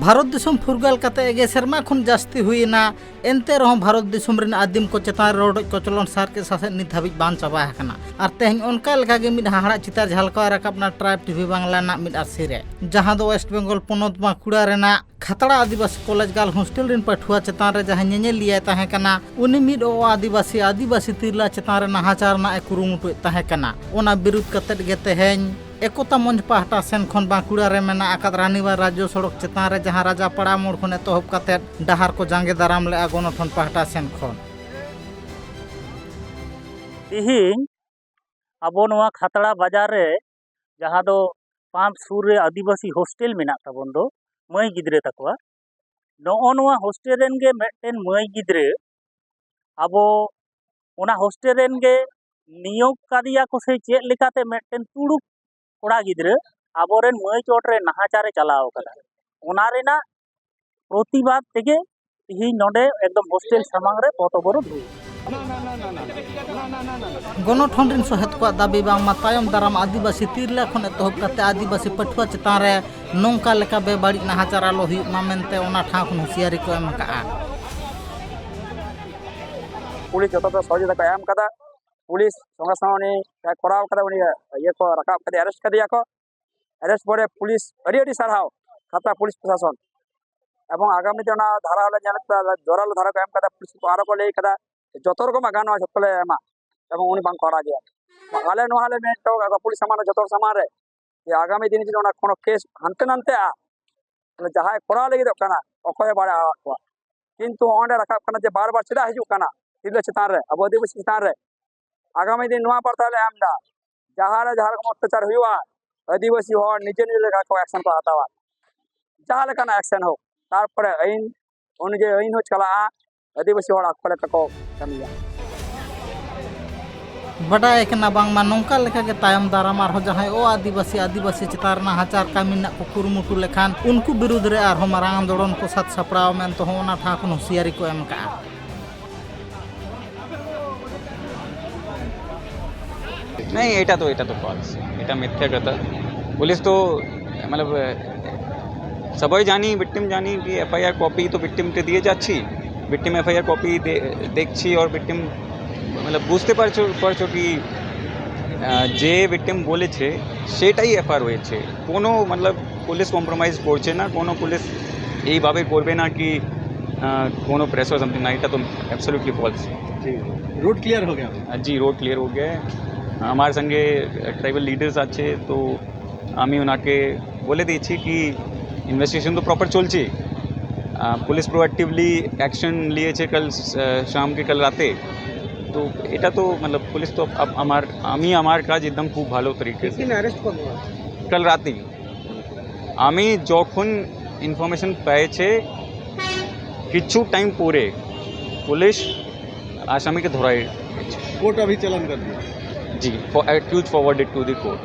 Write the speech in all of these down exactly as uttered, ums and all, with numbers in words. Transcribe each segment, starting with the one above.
ᱵᱷᱟᱨᱚᱛ ᱫᱤᱥᱚᱢ ᱯᱷᱩᱨᱜᱟᱹᱞ ᱠᱟᱛᱮ ᱮᱜᱮ ᱥᱮᱨᱢᱟ ᱠᱷᱚᱱ ᱡᱟᱹᱥᱛᱤ ᱦᱩᱭᱮᱱᱟ, ᱮᱱᱛᱮ ᱨᱮᱦᱚᱸ ᱵᱷᱟᱨᱚᱛ ᱫᱤᱥᱚᱢ ᱨᱮᱱ ᱟᱹᱫᱤᱢ ᱠᱚ ᱪᱮᱛᱟᱱ ᱨᱮ ᱨᱚᱰᱚᱡ ᱠᱚᱪᱞᱚᱱ ᱥᱟᱨᱠᱮ ᱥᱟᱥᱮᱛ ᱱᱤᱛ ᱦᱟᱹᱵᱤᱡ ᱵᱟᱝ ᱪᱟᱵᱟ ᱟᱠᱟᱱᱟ᱾ ᱟᱨ ᱛᱮᱦᱮᱧ ᱚᱱᱠᱟ ᱞᱮᱠᱟᱜᱮ ᱢᱤᱫ ᱦᱟᱦᱟᱲᱟᱜ ᱪᱤᱛᱟᱹᱨ ᱡᱷᱟᱞᱠᱟᱣ ᱨᱟᱠᱟᱵ ᱮᱱᱟ ᱴᱨᱟᱭᱤᱵᱽ ᱴᱤᱵᱷᱤ ᱵᱟᱝᱞᱟ ᱨᱮᱱᱟᱜ ᱢᱤᱫ ᱟᱹᱨᱥᱤ ᱨᱮ, ᱡᱟᱦᱟᱸ ᱫᱚ ᱳᱭᱮᱥᱴ ᱵᱮᱝᱜᱚᱞ ᱯᱚᱱᱚᱛ ᱵᱟᱸᱠᱩᱲᱟ ᱨᱮᱱᱟᱜ ᱠᱷᱟᱛᱲᱟ ᱟᱹᱫᱤᱵᱟᱹᱥᱤ ᱠᱚᱞᱮᱡᱽ ᱜᱟᱨᱞ ᱦᱳᱥᱴᱮᱞ ᱨᱮᱱ ᱯᱟᱹᱴᱷᱩᱣᱟᱹ ᱪᱮᱛᱟᱱ ᱨᱮ ᱡᱟᱦᱟᱸᱭ ᱧᱮᱧᱮᱞᱤᱭᱟᱹᱭ ᱛᱟᱦᱮᱸ ᱠᱟᱱᱟ, ᱩᱱᱤ ᱢᱤᱫ ᱚ ᱟᱹᱫᱤᱵᱟᱹᱥᱤ ᱟᱹᱫᱤᱵᱟᱹᱥᱤ ᱛᱤᱨᱞᱟᱹ ᱪᱮᱛᱟᱱ ᱨᱮ ᱱᱟᱦᱟᱪᱟᱨ ᱨᱮᱱᱟᱜ ᱮ ᱠᱩᱨᱩᱢᱩᱴᱩᱭᱮᱫ ᱛᱟᱦᱮᱸ ᱠᱟᱱᱟ᱾ ᱚᱱᱟ ᱵᱤᱨᱩᱫᱷ ᱠᱟᱛᱮᱫ ᱜᱮ ᱛᱮᱦᱮᱧ ᱮᱠᱚᱛᱟ ᱢᱚᱧᱪ ᱯᱟᱦᱴᱟ ᱥᱮᱱ ᱠᱷᱚᱱ ᱵᱟᱸᱠᱩᱲᱟ ᱨᱮ ᱢᱮᱱᱟᱜ ᱟᱠᱟᱫ ᱨᱟᱱᱤᱵᱟᱸᱫᱷ ᱨᱟᱡᱽᱡᱚ ᱥᱚᱲᱚᱠ ᱪᱮᱛᱟᱱ ᱨᱮ ᱡᱟᱦᱟᱸ ᱨᱟᱡᱟᱯᱟᱲᱟ ᱢᱳᱲ ᱠᱷᱚᱱ ᱮᱛᱚᱦᱚᱵ ᱠᱟᱛᱮᱫ ᱰᱟᱦᱟᱨ ᱠᱚ ᱡᱟᱸᱜᱮ ᱫᱟᱨᱟᱢ ᱞᱮᱫᱼᱟ ᱜᱚᱱᱚᱴᱷᱚᱱ ᱯᱟᱦᱴᱟ ᱥᱮᱱ ᱠᱷᱚᱱ᱾ ᱛᱤᱦᱤᱧ ᱟᱵᱚ ᱱᱚᱣᱟ ᱠᱷᱟᱛᱲᱟ ᱵᱟᱡᱟᱨ ᱨᱮ, ᱡᱟᱦᱟᱸ ᱫᱚ ᱯᱟᱢᱯ ᱥᱩᱨ ᱨᱮ ᱟᱹᱫᱤᱵᱟᱹᱥᱤ ᱦᱳᱥᱴᱮᱞ ᱢᱮᱱᱟᱜ ᱛᱟᱵᱚᱱ ᱫᱚ, ᱢᱟᱹᱭ ᱜᱤᱫᱽᱨᱟᱹ ᱛᱟᱠᱚᱣᱟ, ᱱᱚᱜᱼᱚ ᱱᱚᱣᱟ ᱦᱳᱥᱴᱮᱞ ᱨᱮᱱ ᱜᱮ ᱢᱤᱫᱴᱮᱱ ᱢᱟᱹᱭ ᱜᱤᱫᱽᱨᱟᱹ ᱟᱵᱚ ᱚᱱᱟ ᱦᱳᱥᱴᱮᱞ ᱨᱮᱱ ᱜᱮ ᱱᱤᱭᱳᱜᱽ ᱠᱟᱫᱮᱭᱟ ᱠᱚ ᱥᱮ ᱪᱮᱫ ᱞᱮᱠᱟᱛᱮ ᱢᱤᱫᱴᱮᱱ ᱛᱩᱲᱩᱠ ᱠᱚᱲᱟ ᱜᱤᱫᱽᱨᱟᱹ ᱟᱵᱚᱨᱮᱱ ᱢᱟᱹᱭ ᱪᱚᱴ ᱨᱮ ᱱᱟᱦᱟᱪᱟᱨᱮ ᱪᱟᱞᱟᱣ ᱠᱟᱫᱟ᱾ ᱚᱱᱟ ᱨᱮᱱᱟᱜ ᱯᱨᱚᱛᱤᱵᱟᱫ ᱛᱮᱜᱮ ᱛᱤᱦᱤᱧ ᱱᱚᱰᱮ ᱮᱠᱫᱚᱢ ᱦᱳᱥᱴᱮᱞ ᱥᱟᱢᱟᱝ ᱨᱮ ᱯᱚᱛᱚᱵᱚᱨᱳᱫᱷ ᱦᱩᱭ ᱮᱱᱟ᱾ ᱜᱚᱱᱚᱴᱷᱚᱱ ᱨᱤᱱ ᱥᱚᱦᱮᱫ ᱠᱚᱣᱟᱜ ᱫᱟᱹᱵᱤ ᱵᱟᱝᱢᱟ ᱛᱟᱭᱚᱢ ᱫᱟᱨᱟᱢ ᱟᱹᱫᱤᱵᱟᱹᱥᱤ ᱛᱤᱨᱞᱟᱹ ᱠᱷᱚᱱ ᱮᱛᱚᱦᱚᱵ ᱠᱟᱛᱮ ᱟᱹᱫᱤᱵᱟᱹᱥᱤ ᱯᱟᱹᱴᱷᱩᱣᱟᱹ ᱪᱮᱛᱟᱱ ᱨᱮ ᱱᱚᱝᱠᱟ ᱞᱮᱠᱟ ᱵᱮᱵᱟᱹᱲᱤᱡ ᱱᱟᱦᱟᱪᱟᱨ ᱟᱞᱚ ᱦᱩᱭᱩᱜ ᱢᱟ ᱢᱮᱱᱛᱮ ᱚᱱᱟ ᱴᱷᱟᱶ ᱠᱷᱚᱱ ᱦᱩᱸᱥᱤᱭᱟᱨᱤ ᱠᱚ ᱮᱢ ᱟᱠᱟᱫᱼᱟ᱾ ᱯᱩᱞᱤᱥ ᱡᱚᱛᱚ ᱥᱚᱦᱚᱡᱳᱜᱤᱛᱟ ᱠᱚ ᱮᱢ ᱠᱟᱫᱟ᱾ ᱯᱩᱞᱤᱥ ᱥᱚᱸᱜᱮ ᱥᱚᱸᱜᱮ ᱩᱱᱤ ᱡᱟᱦᱟᱸᱭ ᱠᱚᱨᱟᱣ ᱠᱟᱫᱟ ᱩᱱᱤ ᱤᱭᱟᱹ ᱠᱚ ᱨᱟᱠᱟᱵ ᱠᱟᱫᱮᱭᱟ, ᱟᱨᱮᱥᱴ ᱠᱟᱫᱮᱭᱟ ᱠᱚ᱾ ᱟᱨᱮᱥᱴ ᱯᱚᱨᱮ ᱯᱩᱞᱤᱥ ᱟᱹᱰᱤ ᱟᱹᱰᱤ ᱥᱟᱨᱦᱟᱣ ᱠᱷᱟᱛᱲᱟ ᱯᱩᱞᱤᱥ ᱯᱨᱚᱥᱟᱥᱚᱱ᱾ ᱮᱵᱚᱝ ᱟᱜᱟᱢᱤ ᱫᱤᱱ ᱚᱱᱟ ᱫᱷᱟᱨᱟ ᱦᱚᱸᱞᱮ ᱧᱮᱞ ᱠᱮᱫᱟ, ᱡᱳᱨᱟᱞᱳ ᱫᱷᱟᱨᱟ ᱠᱚ ᱮᱢ ᱠᱟᱫᱟ, ᱯᱩᱞᱤᱥ ᱠᱚ ᱟᱨᱚ ᱠᱚ ᱞᱟᱹᱭ ᱠᱟᱫᱟ ᱡᱚᱛᱚ ᱨᱚᱠᱚᱢᱟᱜ ᱜᱟᱱᱚᱜᱼᱟ ᱡᱚᱛᱚ ᱞᱮ ᱮᱢᱟ, ᱮᱵᱚᱝ ᱩᱱᱤ ᱵᱟᱝ ᱠᱚ ᱟᱲᱟᱜᱮᱭᱟ᱾ ᱟᱞᱮ ᱱᱚᱣᱟ ᱞᱮ ᱢᱮᱱ ᱦᱚᱴᱚ ᱠᱟᱫᱟ ᱯᱩᱞᱤᱥ ᱥᱟᱢᱟᱝ ᱨᱮ, ᱡᱚᱛᱚ ᱦᱚᱲ ᱥᱟᱢᱟᱝ ᱨᱮ, ᱡᱮ ᱟᱜᱟᱢᱤ ᱫᱤᱱ ᱡᱩᱫᱤ ᱚᱱᱟ ᱠᱳᱱᱳ ᱠᱮᱥ ᱦᱟᱱᱛᱮ ᱱᱟᱱᱛᱮᱜᱼᱟ, ᱛᱟᱦᱞᱮ ᱡᱟᱦᱟᱸᱭ ᱠᱚᱨᱟᱣ ᱞᱟᱹᱜᱤᱫᱚᱜ ᱠᱟᱱᱟ ᱚᱠᱚᱭ ᱦᱚᱸ ᱵᱟᱭ ᱟᱲᱟᱜ ᱠᱚᱣᱟ᱾ ᱠᱤᱱᱛᱩ ᱚᱸᱰᱮ ᱨᱟᱠᱟᱵ ᱠᱟᱱᱟ ᱡᱮ ᱵᱟᱨ ᱵᱟᱨ ᱪᱮᱫᱟᱜ ᱦᱤᱡᱩᱜ ᱠᱟᱱᱟ ᱛᱤᱨᱞᱟᱹ ᱪᱮᱛᱟᱱ ᱨᱮ, ᱟᱵᱚ ᱟᱹᱫᱤᱵᱟᱹᱥᱤ ᱪᱮᱛᱟᱱ ᱨᱮ᱾ ᱟᱜᱟᱢᱤ ᱫᱤᱱ ᱱᱚᱣᱟ ᱵᱟᱨᱛᱟ ᱞᱮ ᱮᱢ ᱮᱫᱟ, ᱡᱟᱦᱟᱸ ᱨᱮ ᱡᱟᱦᱟᱸ ᱨᱚᱠᱚᱢ ᱚᱛᱛᱟᱪᱟᱨ ᱦᱩᱭᱩᱜᱼᱟ, ᱟᱹᱫᱤᱵᱟᱹᱥᱤ ᱦᱚᱲ ᱱᱤᱡᱮ ᱱᱤᱡᱮ ᱞᱮᱠᱟ ᱠᱚ ᱮᱠᱥᱮᱱ ᱠᱚ ᱦᱟᱛᱟᱣᱟ, ᱡᱟᱦᱟᱸ ᱞᱮᱠᱟᱱᱟᱜ ᱮᱠᱥᱮᱱ ᱦᱳᱠ, ᱛᱟᱨᱯᱚᱨᱮ ᱟᱹᱭᱤᱱ ᱚᱱᱩᱡᱟᱭᱤ ᱟᱹᱭᱤᱱ ᱦᱚᱸ ᱪᱟᱞᱟᱜᱼᱟ, ᱟᱹᱫᱤᱵᱟᱹᱥᱤ ᱦᱚᱲ ᱟᱠᱚ ᱞᱮᱠᱟ ᱠᱚ ᱠᱟᱹᱢᱤᱭᱟ᱾ ᱵᱟᱰᱟᱭ ᱟᱠᱟᱱᱟ ᱵᱟᱝᱢᱟ ᱱᱚᱝᱠᱟ ᱞᱮᱠᱟᱜᱮ ᱛᱟᱭᱚᱢ ᱫᱟᱨᱟᱢ ᱟᱨᱦᱚᱸ ᱡᱟᱦᱟᱸᱭ ᱚ ᱟᱹᱫᱤᱵᱟᱹᱥᱤ ᱟᱹᱫᱤᱵᱟᱹᱥᱤ ᱪᱮᱛᱟᱱ ᱨᱮᱱᱟᱜ ᱱᱟᱦᱟᱪᱟᱨ ᱠᱟᱹᱢᱤ ᱨᱮᱱᱟᱜ ᱠᱚ ᱠᱩᱨᱩᱢᱩᱴᱩ ᱞᱮᱠᱷᱟᱱ ᱩᱱᱠᱩ ᱵᱤᱨᱩᱫᱽ ᱨᱮ ᱟᱨᱦᱚᱸ ᱢᱟᱨᱟᱝ ᱟᱱᱫᱳᱲᱚᱱ ᱠᱚ ᱥᱟᱛ ᱥᱟᱯᱲᱟᱣ ᱢᱮᱱᱛᱮ ᱦᱚᱸ ᱚᱱᱟ ᱴᱷᱟᱶ ᱠᱷᱚᱱ ᱦᱩᱸᱥᱤᱭᱟᱨᱤ ᱠᱚ ᱮᱢ ᱟᱠᱟᱫᱼᱟ᱾ नहीं, এটা তো এটা তো ফলস, এটা মিথ্যা কথা। পুলিশ তো मतलब সবাই জানি, ভিকটিম জানি কি এফআইআর কপি তো ভিকটিমকে দিয়ে যাচ্ছি, ভিকটিম এফআইআর কপি দেখছি, আর ভিকটিম, মতলব, বুঝতে পারছো পারছো কি আহ, যে ভিকটিম বলেছে সেটাই এফআইআর হয়েছে। কোনো, মতলব, পুলিশ কম্প্রোমাইজ করছে না, কোনো পুলিশ এইভাবে করবে না কি আহ, কোনো প্রেস অর সামথিং না, এটা তো অ্যাবসলিউটলি ফলস। रोड क्लियर हो गया? জি, রোড ক্লিয়ার হয়ে গেছে। আমার সঙ্গে ট্রাইবাল লিডার্স আছে, তো আমি ওনাকে বলে দিয়েছি কি ইনভেস্টিগেশন তো প্রপার চলছে। আহ, পুলিশ প্রোঅ্যাক্টিভলি অ্যাকশন নিয়েছে কাল আহ, শাম কে কাল রাতে। তো এটা তো, মতলব, পুলিশ তো আপ- আমার আমি আমার কাজ একদম খুব ভালো তরিকে সে। अरेस्ट कब हुआ? কাল রাতেই আমি যখন ইনফরমেশন পেয়েছে, কিছু টাইম পরে পুলিশ আসামিকে ধরাই। कोर्ट अभी चालान कर दिया। জি, accused forwarded to the court.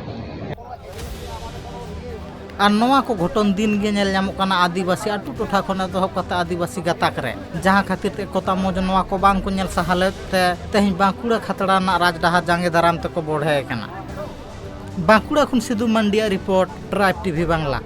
ᱟᱨ ᱱᱚᱣᱟ ᱠᱚ ᱜᱷᱚᱴᱚᱱ ᱫᱤᱱ ᱜᱮ ᱧᱮᱞ ᱧᱟᱢᱚᱜ ᱠᱟᱱᱟ ᱟᱹᱫᱤᱵᱟᱹᱥᱤ ᱟᱹᱛᱩ ᱴᱚᱴᱷᱟ ᱠᱷᱚᱱ ᱮᱛᱚᱦᱚᱵ ᱠᱟᱛᱮ ᱟᱹᱫᱤᱵᱟᱹᱥᱤ ᱜᱟᱛᱟᱠ ᱨᱮ, ᱡᱟᱦᱟᱸ ᱠᱷᱟᱹᱛᱤᱨ ᱛᱮ ᱠᱚᱛᱟ ᱢᱚᱡᱽ ᱱᱚᱣᱟ ᱠᱚ ᱵᱟᱝ ᱠᱚ ᱧᱮᱞ ᱥᱟᱦᱟ ᱞᱮᱫ ᱛᱮ ᱛᱮᱦᱮᱧ ᱵᱟᱸᱠᱩᱲᱟ ᱠᱷᱟᱛᱲᱟ ᱨᱮᱱᱟᱜ ᱨᱟᱡᱽᱰᱟᱦᱟᱨ ᱡᱟᱸᱜᱮ ᱫᱟᱨᱟᱢ ᱛᱮᱠᱚ ᱵᱚᱲᱦᱮ ᱟᱠᱟᱱᱟ᱾ ᱵᱟᱸᱠᱩᱲᱟ ᱠᱷᱚᱱ ᱥᱤᱫᱩ ᱢᱟᱱᱰᱤᱭᱟᱜ ᱨᱤᱯᱳᱨᱴ, ᱴᱨᱟᱭᱤᱵᱽ ᱴᱤᱵᱷᱤ ᱵᱟᱝᱞᱟ᱾